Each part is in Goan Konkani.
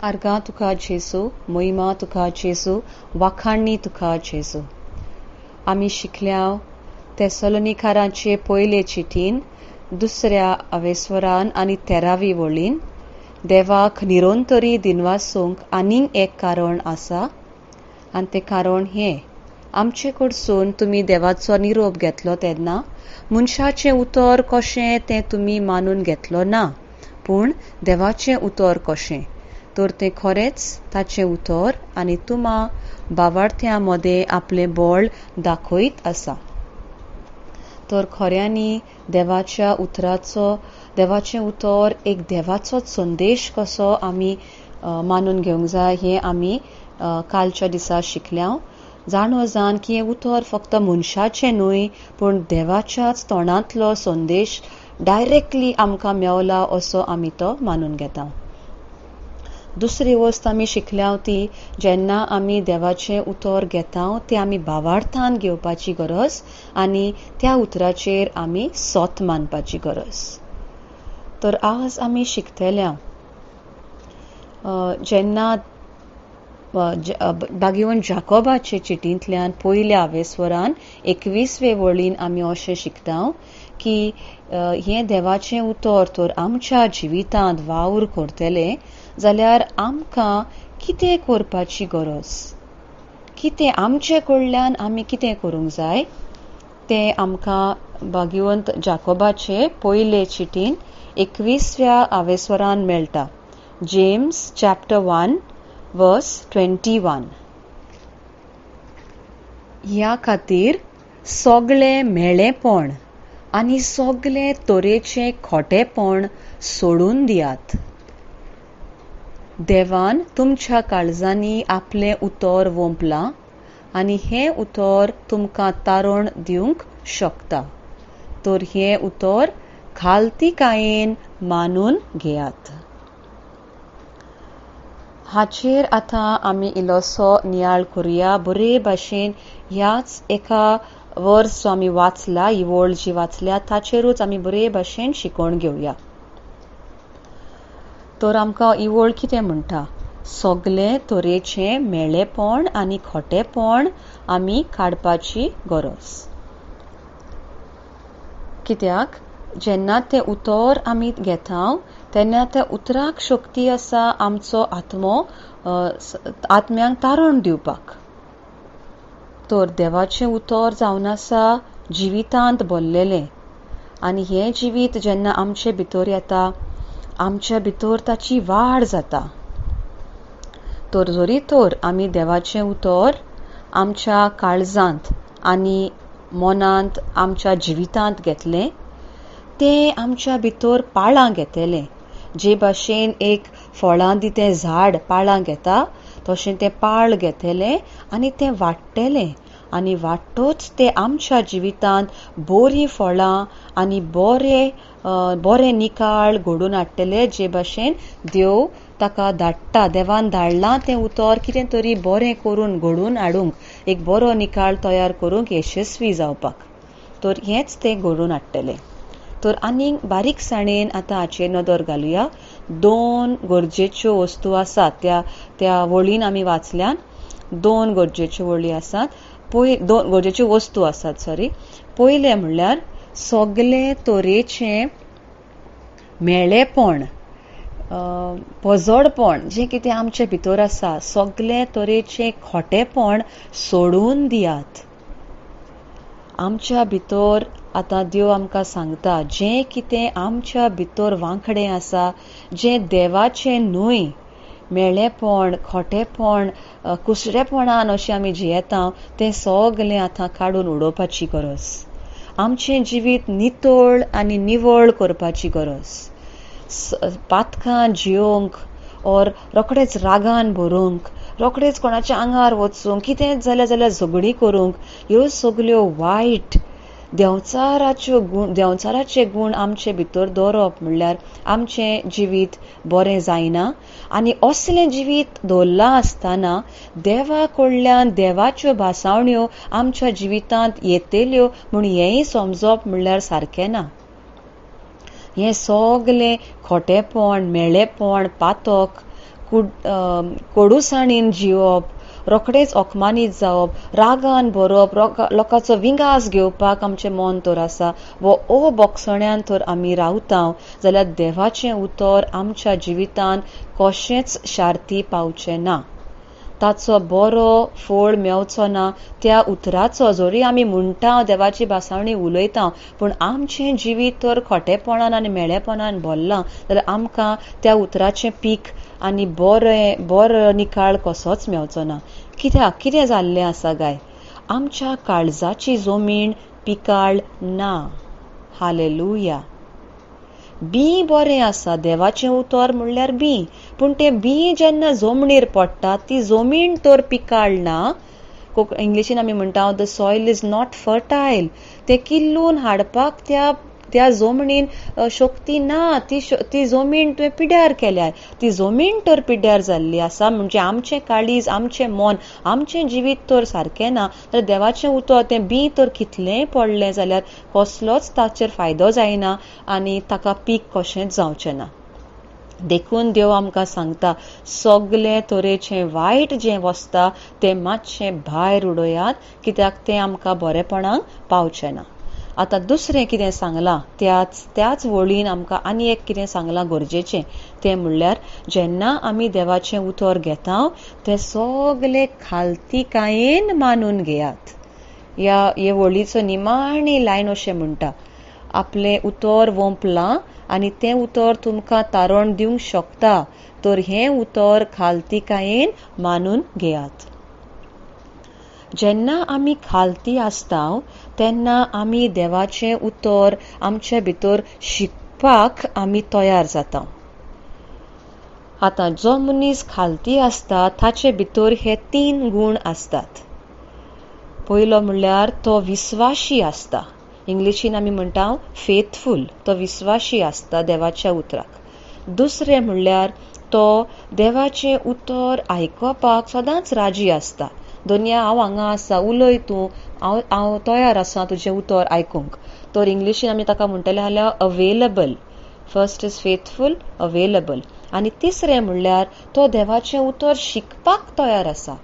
आर्गां तुका जेजू, मोहिमा तुका जेजू, वाखाणणी तुका जेजू. आमी शिकल्या तेसलोनिकारांचे पयले चिटीन दुसऱ्या अवेस्वरान आनी तेरावी वळीन देवाक निरंतरी दिनवासूंक आनीक एक कारण आसा आनी तें कारण हें, आमचे कडसून तुमी देवाचो निरोप घेतलो तेन्ना मनशाचें उतर कशें तें तुमी मानून घेतलो ना, पूण देवाचें उतर कशें तर तें खरेंच ताचें उतर आनी तुमा बावार्थ्यां मदें आपलें बळ दाखयत आसा. तर खऱ्यांनी देवाच्या उतराचो, देवाचें उतर एक देवाचोच संदेश कसो आमी मानून घेवंक जाय हें आमी कालच्या दिसा शिकल्या. जाणो जाण की हें उतर फक्त मनशाचें न्हय पूण देवाच्याच तोंडांतलो संदेश डायरेक्टली आमकां मेवला असो आमी तो मानून घेता. दुसरी वस्त आमी शिकल्या ती जेन्ना आमी देवाचें उतर घेता तें आमी भावार्थान घेवपाची गरज आनी त्या उतराचेर आमी सोत मानपाची गरज. तर आज आमी शिकतल्या जेन्ना बागेवन जाकोबाचे चिटींतल्यान पयल्या आवेस्वरान 21वे वळीन आमी अशें शिकता की हें देवाचें उतर तर आमच्या जिवितांत वावर करतलें जाल्यार आमकां कितें करपाची गरज, कितें आमचे कडल्यान आमी कितें करूंक जाय तें आमकां भाग्यवंत जाकोबाचे पयले चिटीन 21व्या आवेस्वरान मेळटा. जेम्स चॅप्टर 1 वर्स 21. ह्या खातीर सगळें म्हेळेपण आनी सगळे तरेचें खोटेपण सोडून दियात. देवान तुमच्या काळजांनी आपलें उतर वोंपलां आनी हें उतर तुमकां तारण दिवंक शकता, तर हें उतर खालतीकायेन मानून घेयात. हाचेर आतां आमी इल्लोसो नियाळ करुया. बरे भाशेन ह्याच एका वर्स जो आमी वाचला, ही वळ जी वाचल्या ताचेरूच आमी बरे भाशेन शिकोवन घेवया. तर आमकां ही वळ कितें म्हणटा, सगळे तरेचें म्हेळेपण आनी खोटेपण आमी काडपाची गरज. कित्याक जेन्ना तें उतर आमी घेता तेन्ना त्या उतराक शक्ती आसा आमचो आत्मो आत्म्यांक तारण दिवपाक. तर देवाचें उतर जावन आसा जिवितांत भरलेलें आनी हें जिवीत जेन्ना आमचे भितर येता आमच्या भितर ताची वाड जाता. तर जरी तर आमी देवाचें उतर आमच्या काळजांत आनी मनांत आमच्या जिवितांत घेतलें तें आमच्या भितर पाळां घेतलें. जे भाशेन एक फळां दितें झाड पाळां घेता तशें तें पाळ घेतलें आनी तें वाडटलें आनी वाडटोच तें आमच्या जिवितांत बरीं फळां आनी बरे बरे निकाळ घडोवन हाडटले. जे भाशेन देव ताका धाडटा, देवान धाडलां तें उतर कितें तरी बरें करून घडोवन हाडूंक, एक बरो निकाळ तयार करूंक, यशस्वी जावपाक, तर हेंच तें घडोवन हाडटलें. तर आनीक बारीकसाणेन आतां हाचेर नदर घालुया. दोन गरजेच्यो वस्तू आसात त्या त्या वळीन आमी वाचल्यान दोन गरजेच्यो वळी आसात, दोन गरजेच्यो वस्तू आसात सॉरी. पयलें म्हणल्यार सगळे तरेचें म्हेळेपण, पजडपण जें कितें आमचे भितर आसा सगळे तरेचें खोटेपण सोडून दियात. आमच्या भितर आतां देव आमकां सांगता जें कितें आमच्या भितर वांकडें आसा, जें देवाचें न्हय, म्हेळेपण, खोटेपण, कुसडेपणान अशें आमी जियेता तें सगळें आतां काडून उडोवपाची गरज. आमचें जिवीत नितळ आनी निवळ करपाची गरज. पातकां जियोवंक ओर रोखडेच रागान भरूंक, रोखडेच कोणाच्या आंगार वचूंक, कितेंच जाल्यार जाल्यार झगडीं करूंक, ह्यो सगल्यो वायट देंवचाराच्यो गूण, देंवचाराचे गूण आमचे भितर दवरप म्हणल्यार आमचें जिवीत बरें जायना. आनी असलें जिवीत दवरलां आसतना देवा कडल्यान देवाच्यो भासावण्यो आमच्या जिवितांत येतल्यो म्हूण हेंय समजप म्हणल्यार सारकें ना. हें सगलें खोटेपण, म्हेळेपण, पातक कोडूसाणीन जिवप, रोखडेच अकमानीत जावप, रागान भरप, लोकांचो विंगास घेवपाक आमचें मन तर आसा वो अबोगसण्यान तर आमी रावता जाल्यार देवाचें उतर आमच्या जिवितान कशेंच शार्ती पावचें ना, ताचो बरो फळ मेवचो ना. त्या उतराचो जरी आमी म्हणटा, देवाची भासावणी उलयता, पूण आमचें जिवीत तर खोटेपणान आनी मेळेपणान भरलां जाल्यार आमकां त्या उतराचें पीक आनी बरें बरो निकाळ कसोच मेवचो ना. कित्याक कितें जाल्लें आसा गाय, आमच्या काळजाची जमीन पिकाळ ना. हालेलुया. बीं बरें आसा, देवाचें उतर म्हणल्यार बीं, पूण तें बीं जेन्ना जमनीर पडटा ती जमीन तर पिकाळ ना. इंग्लिशीन आमी म्हणटा the soil is not fertile. तें किल्लून हाडपाक त्या त्या जमनीन शक्ती ना. ती जमीन तुवें पिड्यार केल्या, ती जमीन तर पिड्यार जाल्ली आसा. म्हणजे आमचें काळीज, आमचें मन, आमचें जिवीत तर सारकें ना जाल्यार देवाचें उतर तें बीं तर कितलेंय पडलें जाल्यार कसलोच ताचेर फायदो जायना आनी ताका पीक कशेंच जावचें ना. देखून देव आमकां सांगता सगळे तरेचें वायट जें वसता तें मातशें भायर उडयात, कित्याक तें आमकां बरेपणाक पावचें ना. आतां दुसरें कितें सांगलां त्याच त्याच वळीन आमकां आनी एक कितें सांगलां गरजेचें, तें म्हणल्यार जेन्ना आमी देवाचें उतर घेता तें सगळे खालतीकायेन मानून घेयात. ह्या हे वळीचो निमाणी लायन अशें म्हणटा, आपलें उतर वोंपलां आनी तें उतर तुमकां तारण दिवंक शकता, तर हें उतर खालतीकायेन मानून घेयात. जेन्ना आमी खालती आसता तेन्ना आमी देवाचें उतर आमचे भितर शिकपाक आमी तयार जाता. आतां जो मनीस खालती आसता ताचे भितर हे 3 गूण आसतात. पयलो म्हणल्यार तो विस्वाशी आसता, इंग्लिशीन आमी म्हणटा फेथफूल, तो विस्वाशी आसता देवाच्या उतराक. दुसरें म्हणल्यार तो देवाचें उतर आयकपाक सदांच राजी आसता. दोनया हांव हांगा आसा, उलय तूं, हांव हांव तयार आसा तुजें उतर आयकूंक. तर इंग्लिशीन आमी ताका म्हणटले जाल्यार available. First is faithful, available. आनी तिसरें म्हणल्यार तो देवाचें उतर शिकपाक तयार आसा.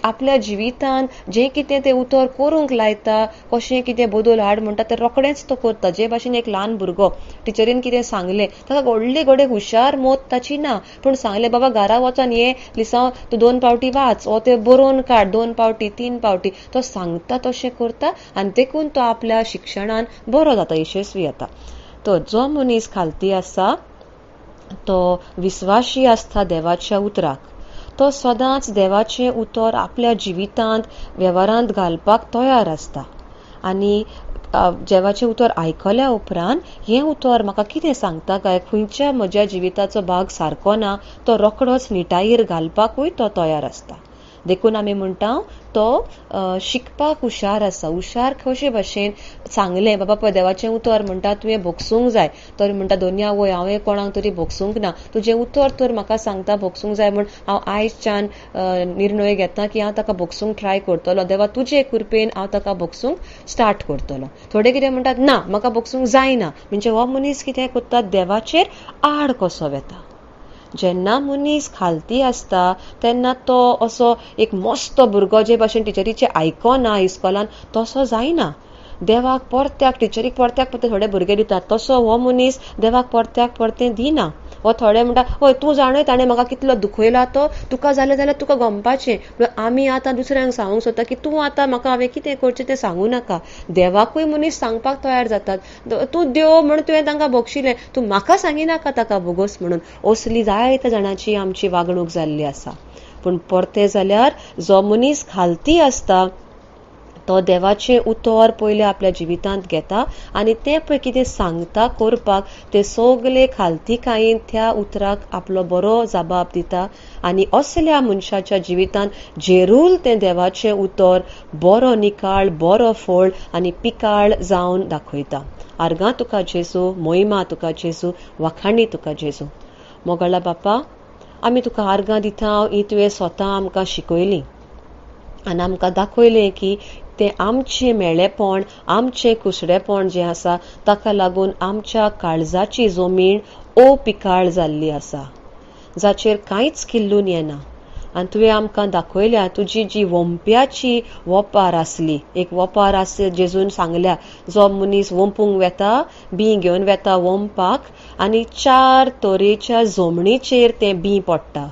आपल्या जिवितान जें कितें तें उतर करूंक लायता, कशें कितें बदल हाड म्हणटा तें रोखडेंच तो करता. जे भाशेन एक ल्हान भुरगो टिचरीन कितें सांगलें ताका व्हडले घडये हुशार मोत ताची ना, पूण सांगलें बाबा घरा वचोन हें लिसांव तूं 2 पावटी वाच, वो तें बरोवन काड 2 पावटी 3 पावटी, तो सांगता तशें करता आनी देखून तो आपल्या शिक्षणान बरो जाता, यशस्वी जाता. तर जो मनीस खालती आसा तो विस्वाशी आसता देवाच्या उतराक, तो सदांच देवाचें उतर आपल्या जिवितांत वेव्हारांत घालपाक तयार आसता. आनी देवाचें उतर आयकल्या उपरांत हें उतर म्हाका कितें सांगता काय, खंयच्या म्हज्या जिविताचो भाग सारको ना, तो रोखडोच निटायेर घालपाकूय तो तयार आसता. देखून आमी म्हणटा तो शिकपाक हुशार आसा. हुशार कशे भाशेन सांगलें बाबा पळय देवाचें उतर म्हणटा तुवें भोगसूंक जाय, तर म्हणटा दोनया वय हांवें कोणाक तरी भोगसूंक ना, तुजें उतर तर म्हाका सांगता भोगसूंक जाय म्हूण हांव आयजच्यान निर्णय घेता की हांव ताका भोगसूंक ट्राय करतलो, देवा तुजे कृपेन हांव ताका भोगसूंक स्टार्ट करतलो. थोडे कितें म्हणटात ना म्हाका भोगसूंक जायना, म्हणजे हो मनीस कितें करता देवाचेर आड कसो वेता. जेन्ना मनीस खालती आसता तेन्ना तो असो एक मस्तो भुरगो जे भाशेन टिचरीचें आयकना इस्कॉलान तसो जायना. देवाक परत्याक टिचरीक परत्याक परते थोडे भुरगे दितात, तसो हो मनीस देवाक परत्याक परतें दिना. हो थोडे म्हणटा हय तूं जाणय ताणें म्हाका कितलो दुखयला तो, तुका जालें जाल्यार तुका गमपाचें, आमी आतां दुसऱ्यांक सांगूंक सोदता की तूं आतां म्हाका हांवें कितें करचें तें सांगूं नाका. देवाकूय मनीस सांगपाक तयार जातात, तूं देव म्हूण तुवें तांकां भोगशिलें, तूं म्हाका सांगिनाका ताका भोगोस म्हणून. असली जायत्या जाणांची आमची वागणूक जाल्ली आसा. पूण परतें जाल्यार जो मनीस खालती आसता तो देवाचें उतर पयलें आपल्या जिवितांत घेता आनी तें पळय कितें सांगता करपाक तें सगले खालतीकायेन त्या उतराक आपलो बरो जबाब दिता. आनी असल्या मनशाच्या जिवितांत जेरूल तें देवाचें उतर बरो निकाळ, बरो फळ आनी पिकाळ जावन दाखयता. आर्गां तुका जेजू, मोहिमा तुका जेजू, वाखाणी तुका जेजू. मोगाळा बापा, आमी तुका आर्गां दिता, ही तुवें स्वता आमकां शिकयली आनी आमकां दाखयलें की तें आमचें मेळेपण, आमचें कुसडेपण जें आसा ताका लागून आमच्या काळजाची जमीन अपिकाळ जाल्ली आसा. जाचेर कांयच किल्लून येना. आनी तुवें आमकां दाखयल्या तुजी जी वोंप्याची वोपार आसली, एक वोपार आस जेजून सांगल्या, जो मनीस वोंपूंक वेता, बीं घेवन वेता वोंपाक आनी 4 तरेच्या जमनीचेर तें बीं पडटा.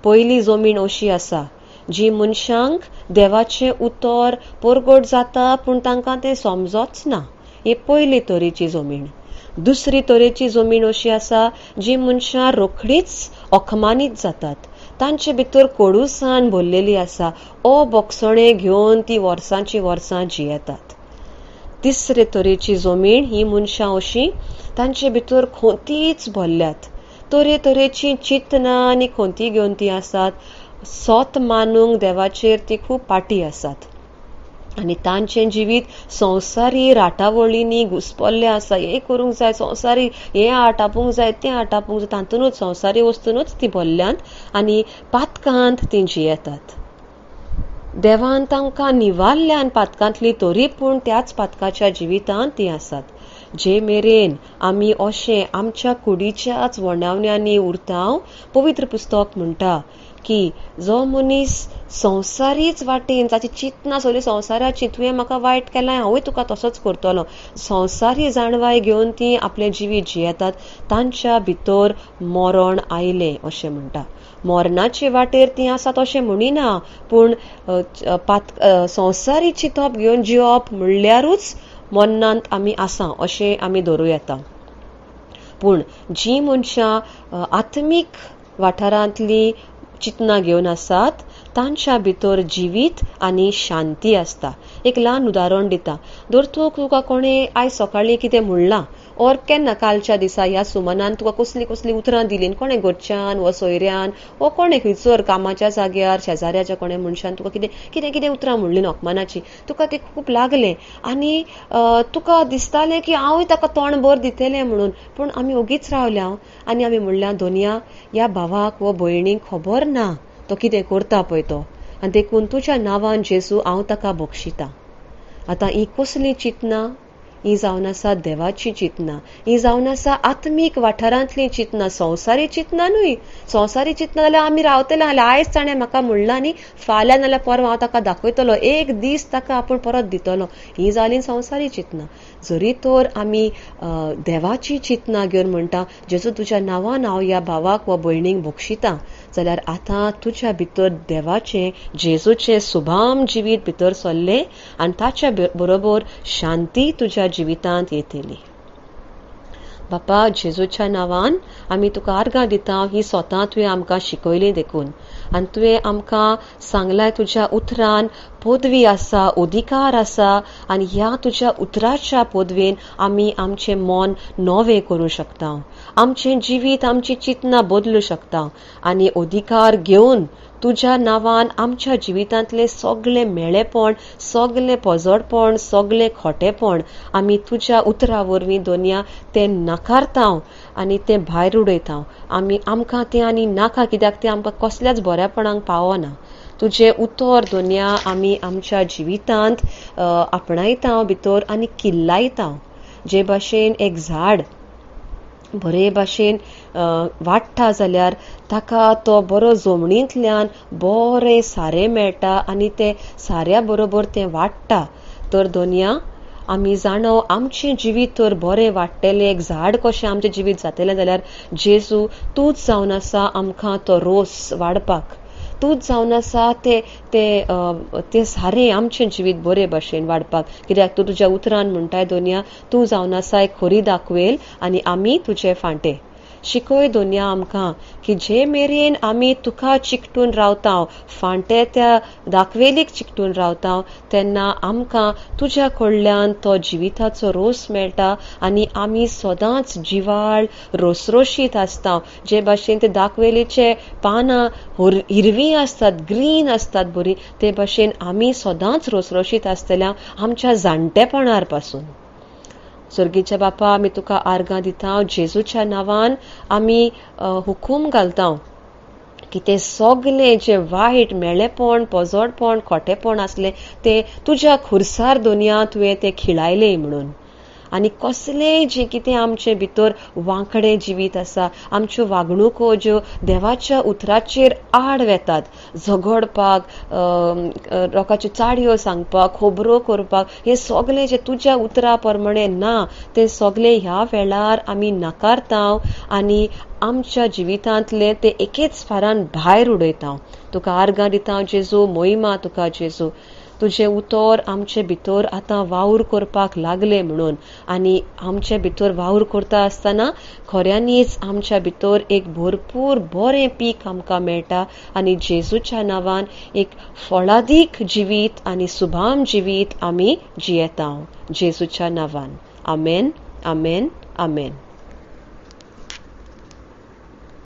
पयली जमीन अशी आसा जी मनशांक देवाचें उतर परगट जाता पूण तांकां तें समजोच ना, ही पयली तरेची जमीन. दुसरी तरेची जमीन अशी आसा जी मनशां रोखडीच अखमानीत जातात, तांचे भितर कोडूसाण भरलेली आसा, ओ बोगसणें घेवन ती वर्सांची वर्सां जियेतात. तिसरे तरेची जमीन ही मनशां अशी तांचे भितर खोंतीच भरल्यात, तरेतरेची चिंतनां आनी खोंती घेवन ती आसात, सोत मानूंक देवाचेर ती खूब पाटी आसात आनी तांचें जिवीत संवसारी राटावळींनी घुसपल्लें आसा. हें करूंक जाय, संवसारी हें आटापूंक जाय, तें आटापूंक जाय, तातूंतच संवसारी वस्तूनच ती भरल्यांत आनी पातकांत ती जियेतात. देवान तांकां निवारल्यान पातकांतली, तरी पूण त्याच पातकाच्या जिवितांत ती आसात. जे मेरेन आमी अशें आमच्या कुडीच्याच वणावण्यांनी उरता, पवित्र पुस्तक म्हणटा की जो मनीस संवसारीच वाटेन, ताची चिंतना सगळी संवसाराची, तुवें म्हाका वायट केलां हांवूय तुका तसोच करतलो, संवसारी जाणवाय घेवन ती आपलें जिवीत जियेतात, तांच्या भितर मरण आयलें अशें म्हणटा. मरणाचे वाटेर ती आसात अशें म्हणिना, पूण संवसारी चिंतप घेवन जिवप म्हणल्यारूच मरणांत आमी आसा अशें आमी धरूं येता. पूण जी मनशां आत्मीक वाठारांतली चिंतना घेवन आसात तांच्या भितर जिवीत आनी शांती आसता. एक ल्हान उदाहरण दिता. धर तूं तुका कोणें आयज सकाळीं कितें म्हणलां ओर केन्ना कालच्या दिसा ह्या सुमनान तुका कसलीं कसलीं उतरां दिलीं, कोणें घरच्यान वो सोयऱ्यान वो कोणें खंयसर कामाच्या जाग्यार शेजाऱ्याच्या कोणें मनशान तुका कितें कितें कितें उतरां म्हणलीं अपमानाचीं, तुका तें खूब लागलें आनी तुका दिसतालें की हांवूय ताका तोंड भर दितलें म्हणून, पूण आमी ओगीच रावल्या आनी आमी म्हणल्यां दोनया ह्या भावाक वो भयणीक खबर ना तो कितें करता पळय तो, आनी देखून तुज्या नांवान जेजू हांव ताका बक्षितां. आतां ही कसलीं चिंतनां? ही जावन आसा देवाची चिंतनां, ही जावन आसा आत्मीक वाठारांतलीं चिंतनां, संवसारी चिंतनां न्हय. संवसारी चिंतनां जाल्यार आमी रावतले जाल्यार आयज ताणें म्हाका म्हणलां न्ही, फाल्यां नाल्यार परवां हांव ताका दाखयतलो, एक दीस ताका आपूण परत दितलो, ही जाली संवसारी चिंतनां. जरी तर आमी देवाची चिंतनां घेवन म्हणटा जेजू तुज्या नांवान हांव ह्या भावाक वा भयणीक बक्षितां, जाल्यार आतां तुज्या भितर देवाचें जेजूचें सुभाम जिवीत भितर सरलें आनी ताच्या बरोबर शांती तुज्या जिवितांत येतली. बापा, जेजूच्या नांवान आमी तुका आर्गां दिता, ही स्वता तुवें आमकां शिकयली देखून, आनी तुवें आमकां सांगलां तुज्या उतरान पदवी आसा, अधिकार आसा आनी ह्या तुज्या उतराच्या पदवेन आमी आमचें मन नवें करूं शकता, आमचें जिवीत आमची चिंतनां बदलूं शकता आनी अधिकार घेवन तुज्या नांवान आमच्या जिवितांतलें सगळें मेळेपण, सगळें पोजडपण, सगळें खोटेपण आमी तुज्या उतरा वरवीं दोनया तें नाकारता आनी तें भायर उडयता. आमी आमकां तें आनी नाका, कित्याक तें आमकां कसल्याच बऱ्यापणाक पावना. तुजें उतर दोनया आमी आमच्या जिवितांत आपणायता भितर आनी किल्लायता. जे भाशेन एक झाड बरे भाशेन वाडटा जाल्यार ताका तो बरो जमनींतल्यान बरें सारें मेळटा आनी तें साऱ्या बरोबर तें वाडटा. तर दोनया आमी जाणो आमचें जिवीत तर बरें वाडटलें, एक झाड कशें आमचें जिवीत जातलें जाल्यार जेजू तूंच जावन आसा आमकां तो रोस वाडपाक, तूंच जावन आसा ते ते ते सारें आमचें जिवीत बरे भाशेन वाडपाक. कित्याक तूं तुज्या उतरान म्हणटाय दोनया तूं जावन आसा एक खरी दाखवेल आनी आमी तुजे फांटे. शिकय दोनया आमकां की जे मेरेन आमी तुका चिकटून रावता, फांटे त्या दाखवेलीक चिकटून रावता, तेन्ना आमकां तुज्या कडल्यान तो जिविताचो रोस मेळटा आनी आमी सदांच जिवाळ रोसरोशीत आसता. जे भाशेन ते दाखवेलीचे पानां हिरवीं आसतात, ग्रीन आसतात बरीं, ते भाशेन आमी सदांच रोसरोशीत आसतल्या आमच्या जाणटेपणार पासून. सर्गीच्या बापा, आमी तुका आर्गां दिता, जेजूच्या नांवान आमी हुकूम घालता की तें सगलें जें वायट मेळेपण, पोजडपण, खोटेपण आसलें तें तुज्या खुर्सार दोनया तुवें तें खिळायलें म्हणून. आनी कसलेंय जें कितें आमचे भितर वांकडें जिवीत आसा, आमच्यो वागणुको ज्यो देवाच्या उतराचेर आड वेतात, झगडपाक, लोकांच्यो चाडयो सांगपाक, खबरो करपाक, हें सगलें जें तुज्या उतरा प्रमाणें ना तें सगलें ह्या वेळार आमी नाकारता आनी आमच्या जिवितांतलें तें एकेच फारान भायर उडयता. तुका आर्गां दिता जेजू, मोहिमा तुका जेजू. तुजें उतर आमचे भितर आतां वावर करपाक लागलें म्हणून, आनी आमचे भितर वावर करता आसतना खऱ्यांनीच आमच्या भितर एक भरपूर बरें पीक आमकां मेळटा आनी जेजूच्या नांवान एक फळादीक जिवीत आनी सुभाम जिवीत आमी जियेता. जेजूच्या नांवान आमेन, आमेन, आमेन.